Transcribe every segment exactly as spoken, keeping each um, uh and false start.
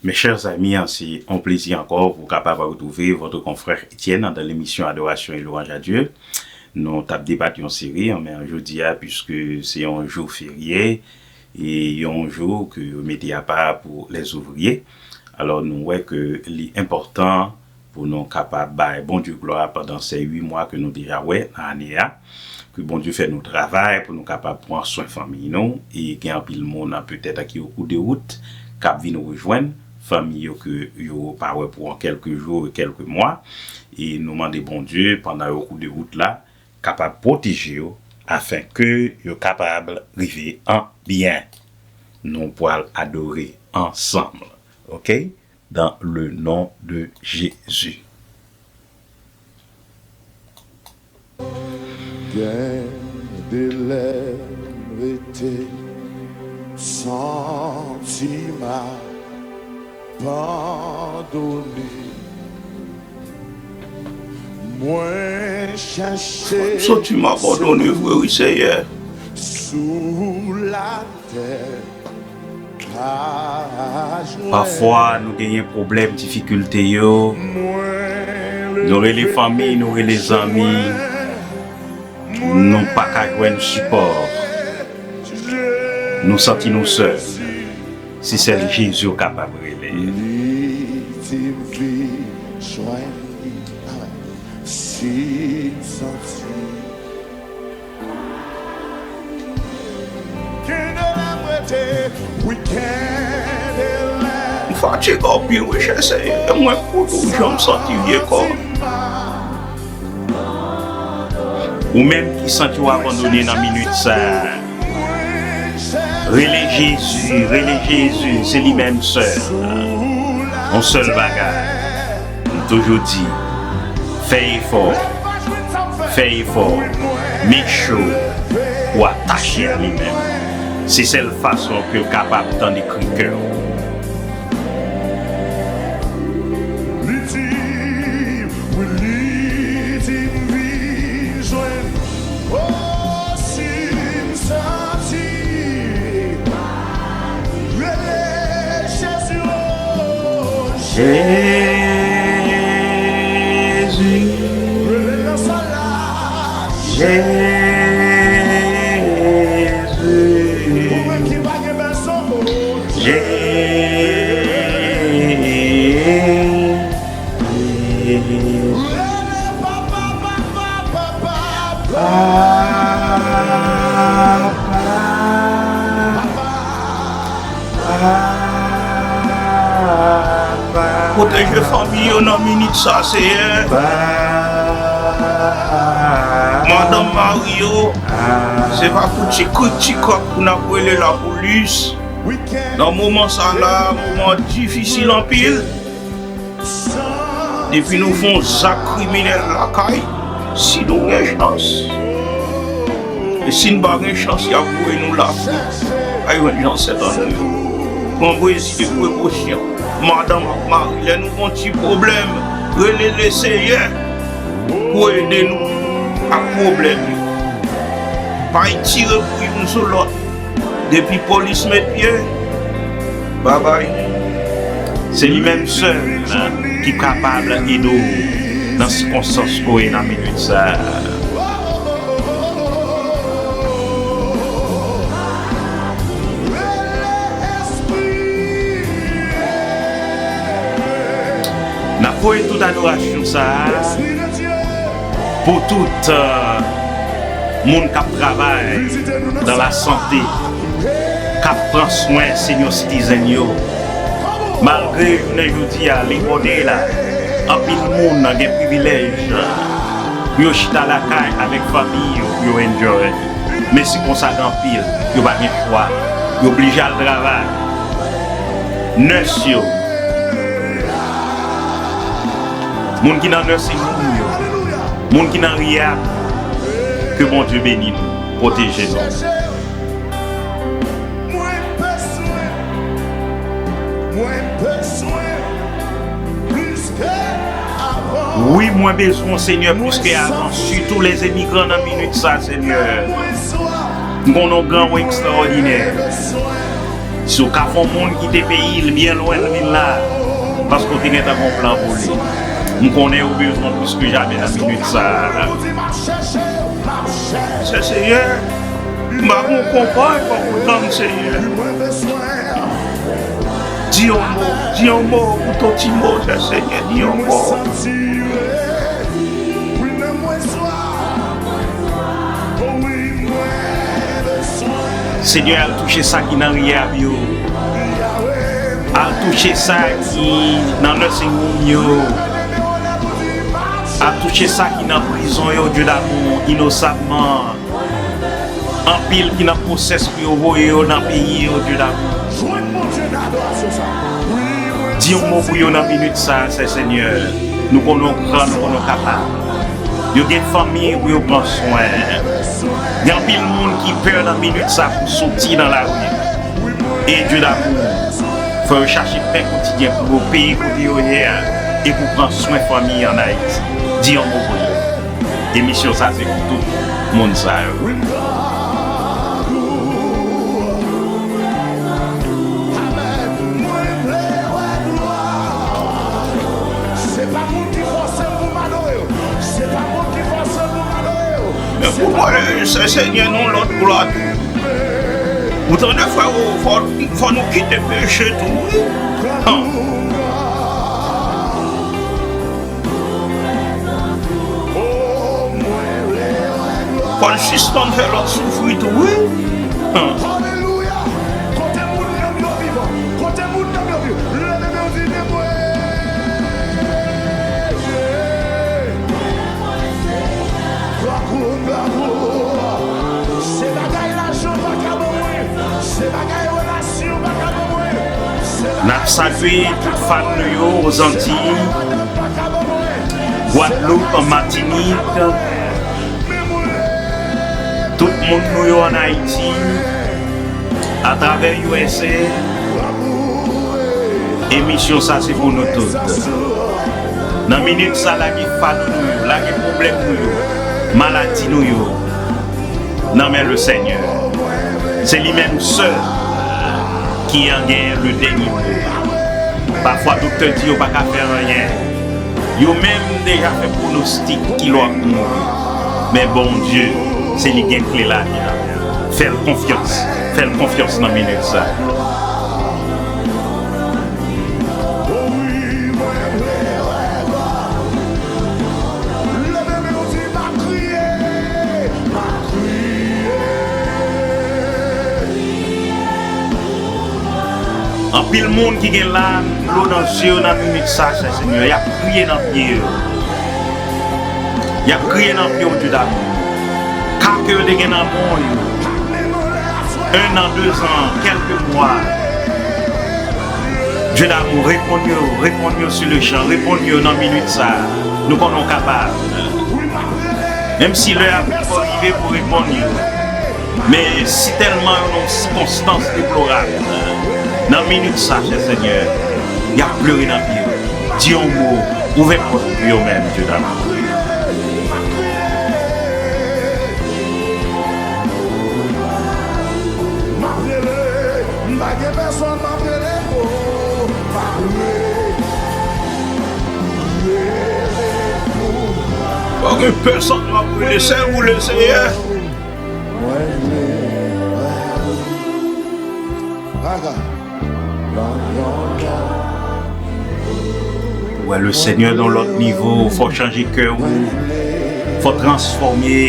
Mes chers amis, se yon plezi ankò pou kapab retrouver votre confrère Etienne dans l'émission Adoration et Louange à Dieu. Nou t ap debat yon seri, men jodi a, puiske se yon jou ferye, e yon jou ke yo mete apa pou les ouvriers, alò nou wè ke li enpòtan pou nou kapab bay Bondye glwa pandan se uit mwa ke nou deja wè nan ane a. Ke Bondye fè nou travay pou nou kapab pran swen fanmi nou. E gen anpil moun, petèt, ki o kou de wout, k ap vin rejwenn fanmi yo ke yo pa wè pou yon kèlke jou, kèlke mwa. E nou mande Bondye, pandan yo o kou de wout la, kapab pwoteje yo, afen ke yo kapab rive an byen. Nou pral adore ansanm. Oke? Dans le nom de Jésus. Gen de lè m rete santi m abandone. Mwen chache. Santi m abandone vre, wi, Seyè. Sou latè. Pafwa, nou genyen pwoblèm, difikilte yo. Nou rele fanmi, nou rele zanmi. Nou pa ka jwenn sipò. Nou santi nou sèl. Se sèl Jezi w kapab rele. Li di m vin jwenn li. Si m santi M fatige anpil, wi, chè Seyè. Mwen koute w jan m santi vye kò m. Ou menm ki santi w abandone nan minit sa a, rele Jezi, rele Jezi, se li menm sèl. Yon sèl bagay. M toujou di, fè efò, fè efò, make sure ou atache a li menm. Se sèl fason ke l kapab tande kri kè w. Li di, wi, li di m vin jwenn. Oh, si m santi, rele Jezi, oh, Jezi. Rele nan sa la. Jezi. Ou menm ki pa gen pèsonn, oh, Jezi. Pwoteje fanmi yo nan minit sa, Seyè. Madanm, mari yo, se pa pou ti krik ti krak pou n ap rele lapolis. Nan moman sa la, moman difisil anpil. Depi nou fè yon zak kriminèl lakay, si nou gen chans, e si n pa gen chans, y ap voye nou lafou. Ay, jwenn zansèt an nou yo. Pran brezil de prekosyon. Madanm ak mari, lè nou gen yon ti pwoblèm, rele Leseyè pou ede nou ak pwoblèm yo. Pa tire pou youn sou lòt. Depi polis met pye, babay, se li menm sèl ki kapab ede w nan sikonstans ke w ye nan minit sa a. N ap voye tout adorasyon sa a pou tout, euh, moun k ap travay nan lasante, k ap pran swen senior citizen yo. Malgre jounen jodi a, li bòde la, anpil moun gen privilèj pou yo chita lakay avèk fanmi yo, pou yo enjoy. Men se konsa gen anpil, yo pa gen chwa. Yo blije al travay. Nès yo, moun ki nan nursing home yo, moun ki nan rehab, ke Bondye beni nou, pwoteje nou. Wi, mwen bezwen w, Senyè, plis ke avan, sitou lèzemigran nan minit sa, Senyè. M konnen w gran, w ekstraòdinè. Si w ka fè yon moun kite peyi l byen lwen, l vin la, paske w te gentan gen yon plan pou li. M konnen ou bezwen plis ke jamè nan minit sa a. Sè Senyè, m pa gon konprann, fòk ou tann, Senyè. Di yon mo, di yon mo, ou ton ti mo, Sè Senyè, di yon mo. Senyè, al touche sa ki nan riyab yo. Al touche sa ki nan nursing home yo. Al touche sa ki nan prizon yo, Dye damou, inosabman. Anpil ki nan pwosès pou yo voye yo nan peyi yo, Dye damou. Di yon mo pou yo nan minit sa a, Sè Senyè. Nou konnen w gran, nou konnen w kapab. Yo gen fanmi pou yo pran swen. Gen anpil moun ki pè nan minit sa pou soti nan lari. E Dye damou, fò yo chache pen kotidyen pou yo peye kote yo ye a e pou pran swen fanmi an Ayiti. Di yon mo pou yo. Emisyon sa se pou tout moun sa yo. Se pa moun ki fòse m pou m adore yo. Se pa moun ki fòse m pou m adore yo. Men pou mwen, se Senyè nou lòt glwa tou. Ou tande, frè, fò, fò nou kite peche tou, wi. An. Fò n sispann fè lòt soufri tou, wi. An. Alelouya! Kote moun nanm yo vivan? Kote moun nanm yo vivan? Leve men w, di, "Demwe!" Bravo, bravo. Se bagay lajan pa ka ban mwen. Se bagay relasyon pa ka ban mwen. Se bagay... N ap salye tout fan nou yo Ozantiy, Gwadloup, Matinik, tout moun nou yo ann Ayiti, atravè U S A. Emisyon sa se pou nou tout. Nan minit sa, lage fado nou yo, lage pwoblèm nou yo, maladi nou yo nan men Lesenyè. Se li menm sèl ki an gen le dènye mo. Pafwa doktè di yo pa ka fè anyen. Yo menm deja fè pwonostik kilè w ap mouri. Men Bondye, se li gen kle lavi nan men l. Fè l konfyans. Fè l konfyans nan minit sa. Anpil moun ki gen lam dlo nan zye yo nan minit sa, Sè Senyè, y ap kriye nan pye yo. Y ap kriye nan pye w, Dye damou. Ka ke yo te gen nan men w yo. En an, de zan, kèlke mwa. Dye damou, reponn yo, reponn yo sou lechan, reponn yo nan minit sa. Nou konnen w kapab. Menm si lè a poko rive pou reponn yo. Men sitèlman yo nan yon sikonstans deplorab, nan minit sa, chè Senyè, y ap plere nan pye w. Di yon mo, ouvè pòt pou yo menm, Dye damou. M ap rele, m pa gen pèsonn m ap rele, oh, m ap rele. Pa gen pèsonn m ap rele, sèl ou, Lesenyè. Wè Lesenyè nan lòt nivo, fò chanje kè w, fò transfòme,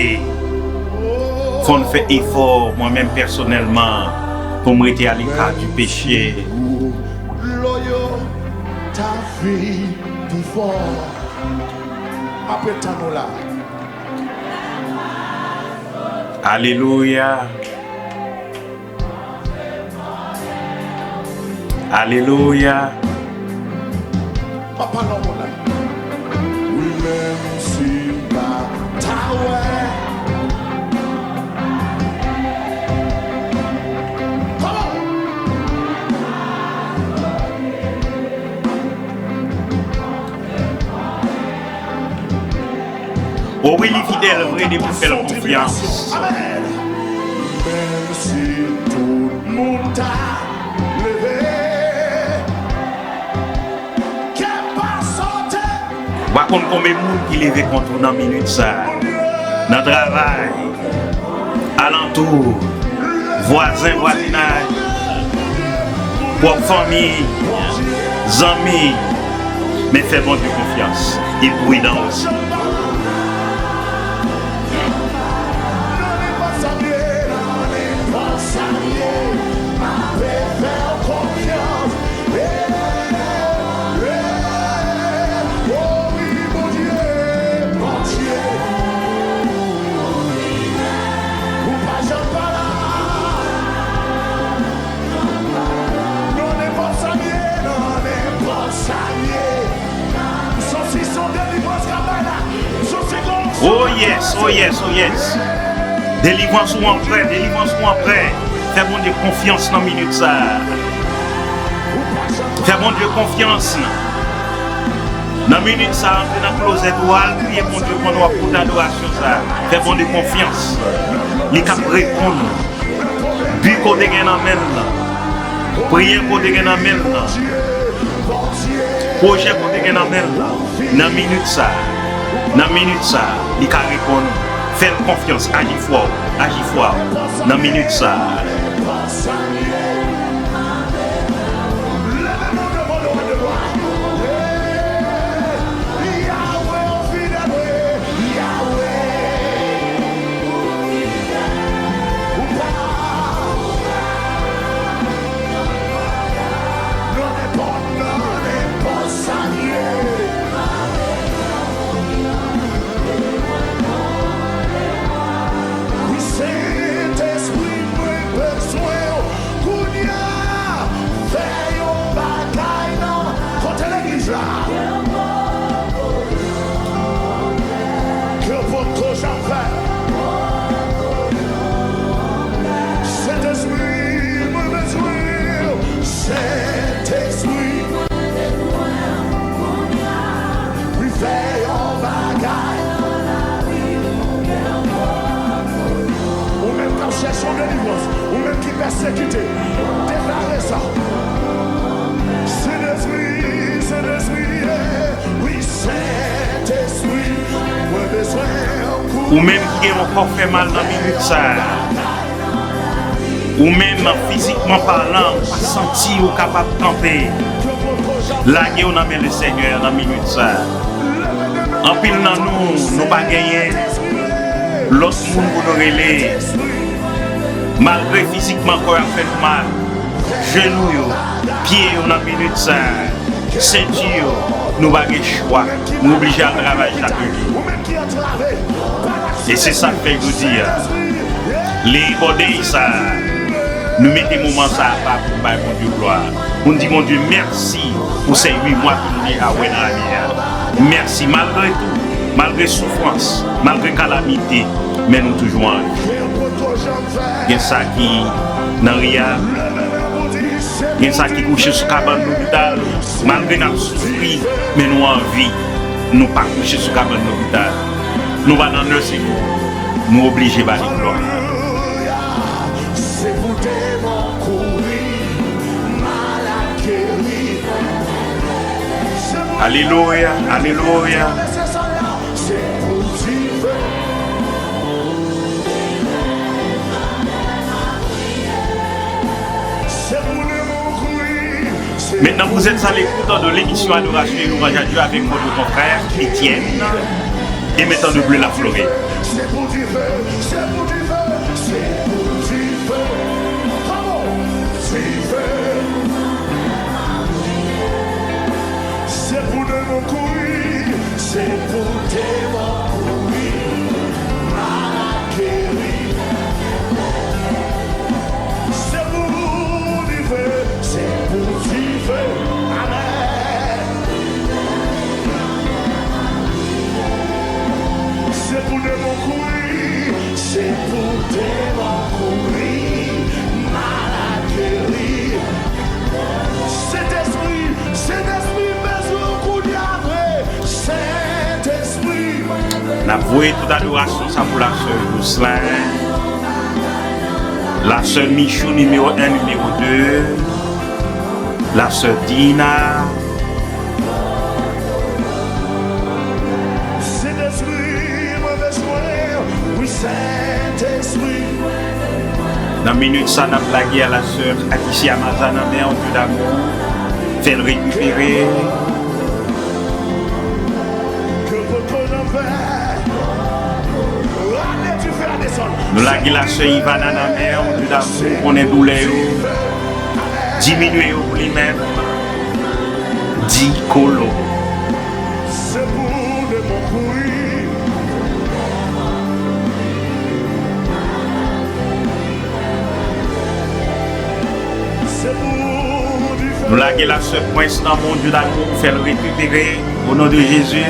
fò n fè efò, mwen menm pèsonèlman, pou m rete aleka di peche. Dlo yo ta vin pi fò. M ap ret tann ou la. Alelouya. Alelouya. Papa, non, mon âme. Wi, menm si m pa ta wè. Come on. O wi, li fidèl vre depi w fè l konfyans. Amèn. Menm si tout moun ta Pa konn konbyen moun ki leve kont ou nan minit sa a. Nan travay, alantou, vwazen, vwazinaj, pwòp fanmi, zanmi, men fè Bondye konfyans e pridan osi. Oh yes, oh yes, oh yes. Delivrans ou an prè, delivrans ou an prè. Fè Bondye konfyans nan minit sa a. Fè Bondye konfyans nan. Nan minit sa a, antre nan klozèt ou, al priye Bondye pandan w ap pote adorasyon sa a. Fè Bondye konfyans. Li k ap reponn ou. Bi kote gen nan men l lan. Priyè kote gen nan men l lan. Pwojè kote gen nan men l lan. Nan minit sa a, nan minit sa a, li ka reponn ou. Fè l konfyans, aji fwa w, aji fwa w. Nan minit sa a. Wi, Sentespri, mwen bezwen w kounye a. Fè yon bagay nan kote legliz la. Ke w poko janm fè. Sentespri, mwen bezwen w. Sentespri, wi, fè yon bagay. Ou menm k ap chèche yon delivrans, ou menm ki pèsekite, deklare sa. Sentespri, Sentespri, eh, wi, Sentespri, mwen bezwen w. Ou menm ki gen yon kò fè mal nan minit sa a, ou menm fizikman palan, ou pa santi ou kapab kanpe, lage w nan men Lesenyè nan minit sa a. Anpil nan nou, nou pa genyen lòt moun pou nou rele. Malgre fizikman kò y ap fè nou mal, jenou yo, pye yo nan minit sa a, senti yo, nou pa gen chwa, nou oblije al travay chak jou. E se sa k fè jodi a, Labor Day sa a, nou mete moman sa a apa pou n bay Bondye glwa, pou n di Bondye mèsi pou se uit mwa ke nou deja wè nan ane a. Mèsi, malgre tou, malgre soufrans, malgre kalamite, men nou toujou an vi. Gen sa ki nan riyab, gen sa ki kouche sou kabann lopital. Malgre n ap soufri, men nou an vi. Nou pa kouche sou kabann lopital. Nou pa nan nursing home. Nou oblije ba li glwa. Se pou demon kouri, malad geri. Alelouya, alelouya. Se pou dife. Maintenant, vous êtes à l'écoute de l'émission Adoration et Louange à Dieu avec votre confrère Étienne, émettant de Bleu La Floride. Se pou dife, se pou dife, se pou dife. Come on, dife. Se pou demon kouri, se pou demon kouri, malad geri. Se pou dife, se pou dife. Amèn. Se pou demon kouri, se pou demon kouri, malad geri. Sentespri, Sentespri bezwen w kounye a vre. Sentespri. N ap voye tout adorasyon sa pou la sè Jocelyn, la sè Michou nimewo en, nimewo de, la sè Dina, Nan minit sa, n ap lage a la sè Atisha Maza nan men w, Dye damou. Fè l rekipere. Nou lage la sè Ivana nan men w, Dye damou, ou konnen doulè yo. Diminye yo pou li menm. Di kolo. Se pou demon kouri. Se pou dife. Nou lage la sè Prince nan men w, Dye damou, fè l rekipere. O non de Jezi.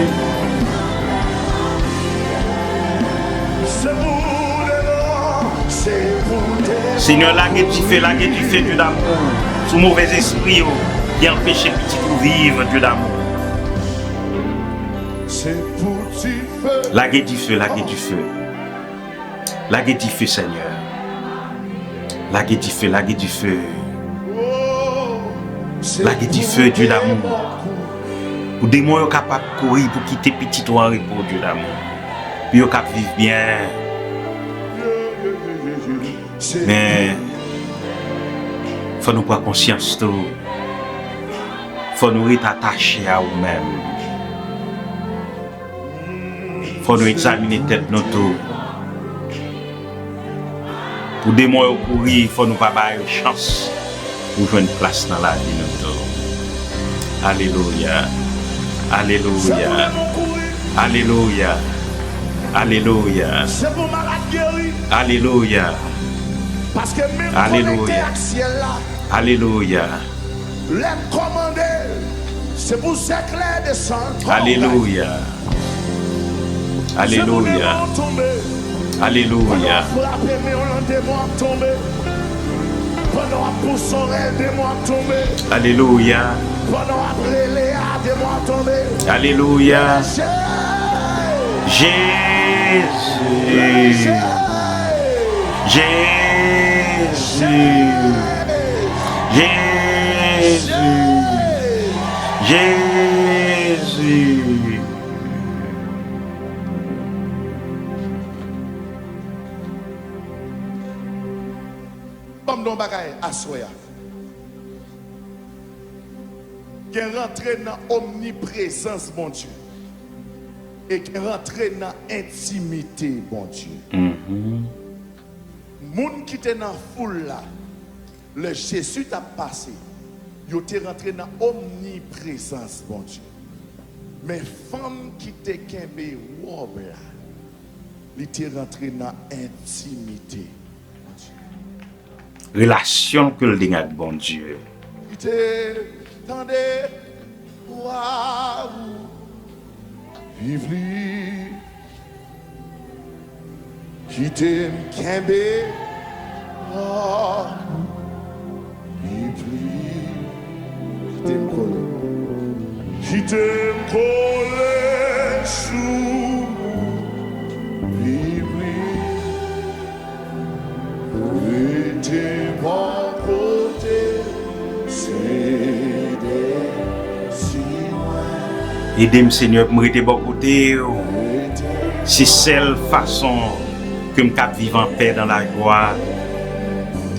Se pou demon, se pou demon. Senyè, lage dife, lage dife, Dye damou, sou movèzespri yo ki anpeche pitit ou viv, Dye damou. Se pou dife. Lage dife, lage dife. Lage dife, Senyè. Lage dife, lage dife. Lage dife, Dye damou. Pou demon yo kapab kouri, pou kite pitit ou an repo, Dye damou. Pou yo kab viv byen. Men, fò nou pran konsyans tou. Fò nou ret atache a ou menm. Fò nou egzamine tèt nou tou. Pou demon yo kouri, fò nou pa ba yo chans pou jwenn plas nan lavi nou tou. Alelouya. Alelouya. Alelouya. Alelouya. Se pou malad geri. Alelouya. Paske menm konekte ak syèl la. Alelouya. Lè m kòmande l, se pou zèklè desann. Alelouya. Alelouya. Se pou demon tonbe. Alelouya. Pandan w ap frape men w lan, demon ap tonbe. Pandan w ap pouse zòrèy, demon ap tonbe. Alelouya. Pandan w ap rele a, demon ap tonbe. Alelouya. Jezi. Jezi. Jezi. Jezi. Jezi. Ban m di w yon bagay aswè a. Gen rantre nan omniprezans Bondye. E gen rantre nan entimite Bondye. Mhm. Moun ki te nan foul la, lè Jezi t ap pase, yo te rantre nan omniprezans Bondye. Men fanm ki te kenbe wòb la, li te rantre nan entimite Bondye. Relasyon ke l gen ak Bondye. Li te tande vwa ou. Viv li. Kite m kenbe. Ah. Viv li. Kite m kole. Kite m kole sou ou. Viv li. Rete bò kote, se desi mwen. Ede m, Senyè, pou m rete bò kote w. Se sèl fason ke m kab viv an pè dan lajwa.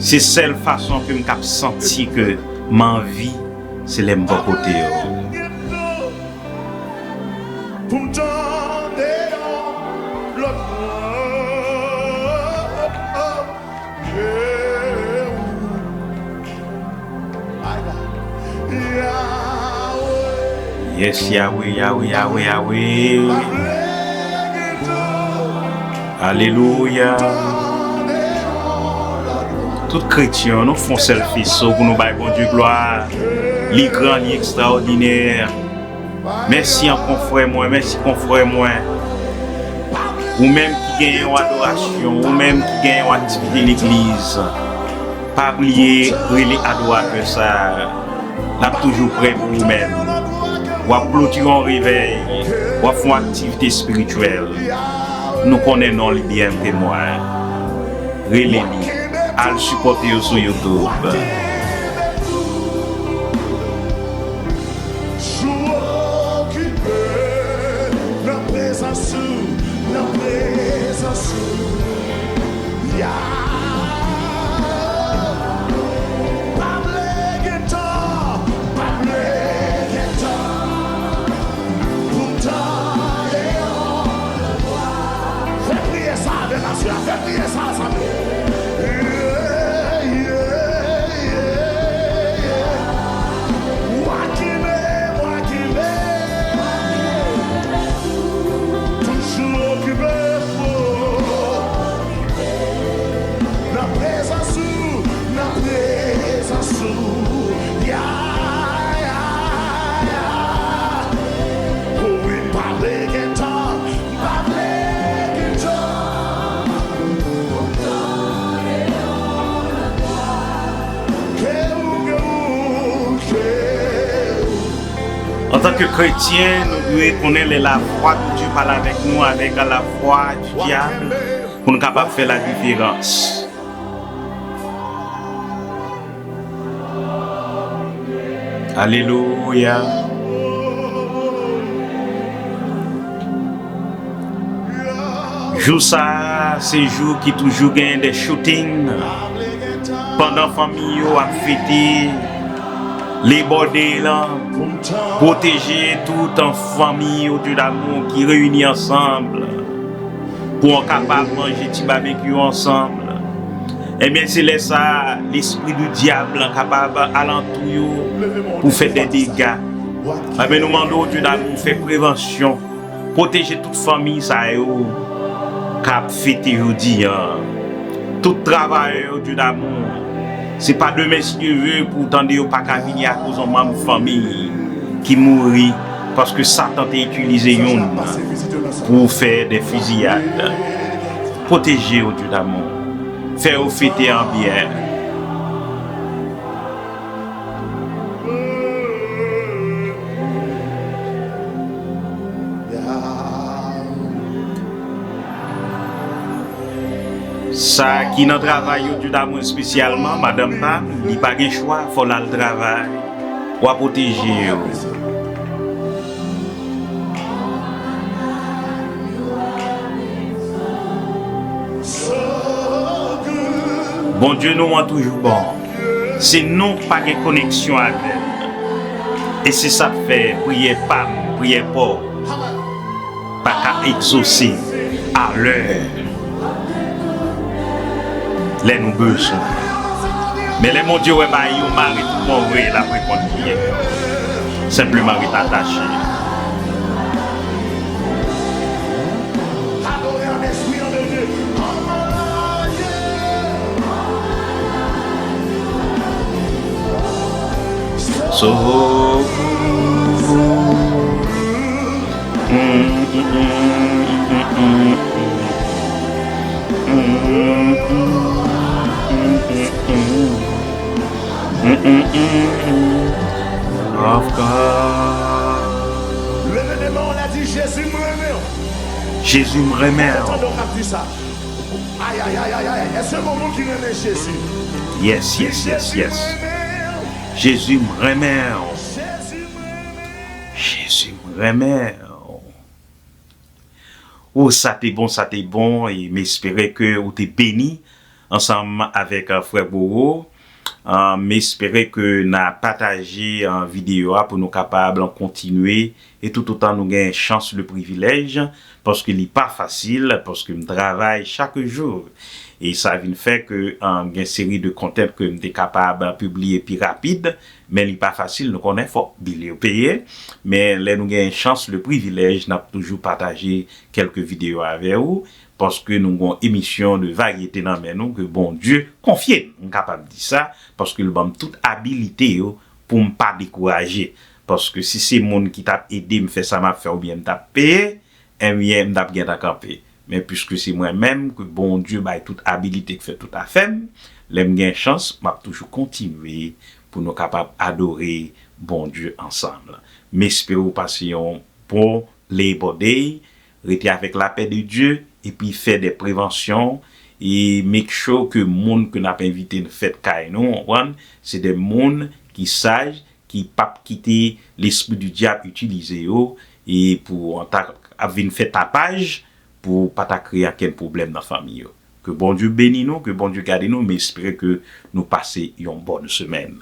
Se sèl fason ke m kab santi ke m anvi, se lè m bò kote w. Pou m tande yon lòt vwa. Ke ou. Ay la. Yahweh. Yes, Yahweh, Yahweh, Yahweh, Yahweh. Pa vle gen tan. Alelouya. Tout kretyen, nou fè yon sèl feso pou nou bay Bondye glwa. Li gran, li ekstraòdinè. Mèsi ankò frè mwen, mèsi konfrè mwen. Ou menm ki genyen yon adorasyon, ou menm ki genyen yon aktivite legliz, pa bliye rele adoratè sa a. N ap toujou prè pou ou menm. W ap klotire yon revèy, w ap fè yon aktivite espirityèl. Nou konnen non li byen ke mwen. Rele li. Al sipòte yo sou YouTube. Jou okipe nan prezans ou, nan prezans. Ya. Pa vle gen tan, pa vle gen tan pou m tande yon lòt vwa. Fè priyè sa avè m aswè a, fè priyè sa, zanmi. Yeah, yeah, yeah, yeah. Wakime, wakime. Toujou okipe pou nan prezans ou, nan prezans ou. Ya, ya, ya. Wi, m pa vle gen tan, m pa vle gen tan. Ke ou, ke ou, ke ou. Antanke kretyen, nou dwe konnen lè lavwa de Dye pale avèk nou avèk lavwa di dyab pou n kapab fè ladiferans. Alelouya. Jou sa a, se jou ki toujou gen de shooting. Pandan fanmi yo ap fete, Labor Day lan, pwoteje tout fanmi yo, Dye damou, ki reyini ansanm pou w kapab manje ti babekyou ansanm. Ebyen, se lè sa a, lespri di dyab lan kapab alantou yo pou fè de dega. Ebyen, nou mande w, Dye damou, fè prevansyon. Pwoteje tout fanmi sa yo k ap fete jodi a. Tout travayè yo, Dye damou. Se pa demen, si Dye ve, pou w tande yo pa ka vini akoz yon manm fanmi ki mouri, paske Satan te itilize youn pou fè de fiziyad. Pwoteje yo, Dye damou. Fè yo fete an byen. Sa ki nan travay yo, Dye damou, espesyalman madanm pa m, li pa gen chwa, fò l al travay. W a pwoteje yo. Bondye nou an toujou bon. Se nou k pa gen koneksyon avè l. E se sa k fè priyè pa m, priyè pa w pa ka egzose a lè, lè nou bezwen. Men lè Bondye wè bagay yo mare tout bon vre, l ap reponn priyè. Senpleman ret atache. Adore an espri, an verite. So, of God. Leve de men w la, di, Jezi, m renmen w. Jezi, m renmen w. Tande w k ap di sa. Ay, ay, ay, ay, ay. Èske gon moun ki renmen Jezi? Yes, yes, yes, yes. Jezi, m renmen w. Jezi, m renmen w. Jezi, m renmen w. O, sa te bon, sa te bon, e m espere ke ou te beni ansanm avèk, uh, frè Bowo. Uh, m espere ke n a pataje, uh, videyo a pou nou kapab kontinye, e toutotan nou gen chans, le privilèj, paske li pa fasil, paske m travay chak jou, e sa vin fè ke, uh, gen seri de content ke m te kapab pibliye pi rapid, men li pa fasil, nou konnen fòk bil yo peye, men lè nou gen chans, le privilèj, n ap toujou pataje kèlke videyo avè ou, paske nou gon emisyon de varyete nan men nou ke Bondye konfye n, m kapab di sa, paske l ban m tout abilite yo pou m pa dekouraje, paske si se moun ki t ap ede m fè sa m ap fè oubyen m t ap peye, ebyen, m t ap gentan kanpe. Men piske se mwen menm ke Bondye bay tout abilite k fè tout afè m, lè m gen chans, m ap toujou kontinye pou nou kapab adore Bondye ansanm. M espere w pase yon bon Labor Day, rete avèk lapè de Dye, epi fè de prevansyon, e make sure ke moun ke n ap envite nan fèt kay nou, w konprann, se de moun ki saj, ki p ap kite lespri di dyab itilize yo, e pou an ta-, ap vin fè tapaj, pou pa ta kreye ankenn pwoblèm nan fanmi yo. Ke Bondye beni nou, ke Bondye gade nou, m espere ke nou pase yon bòn semèn.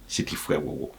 Se te frè Roro.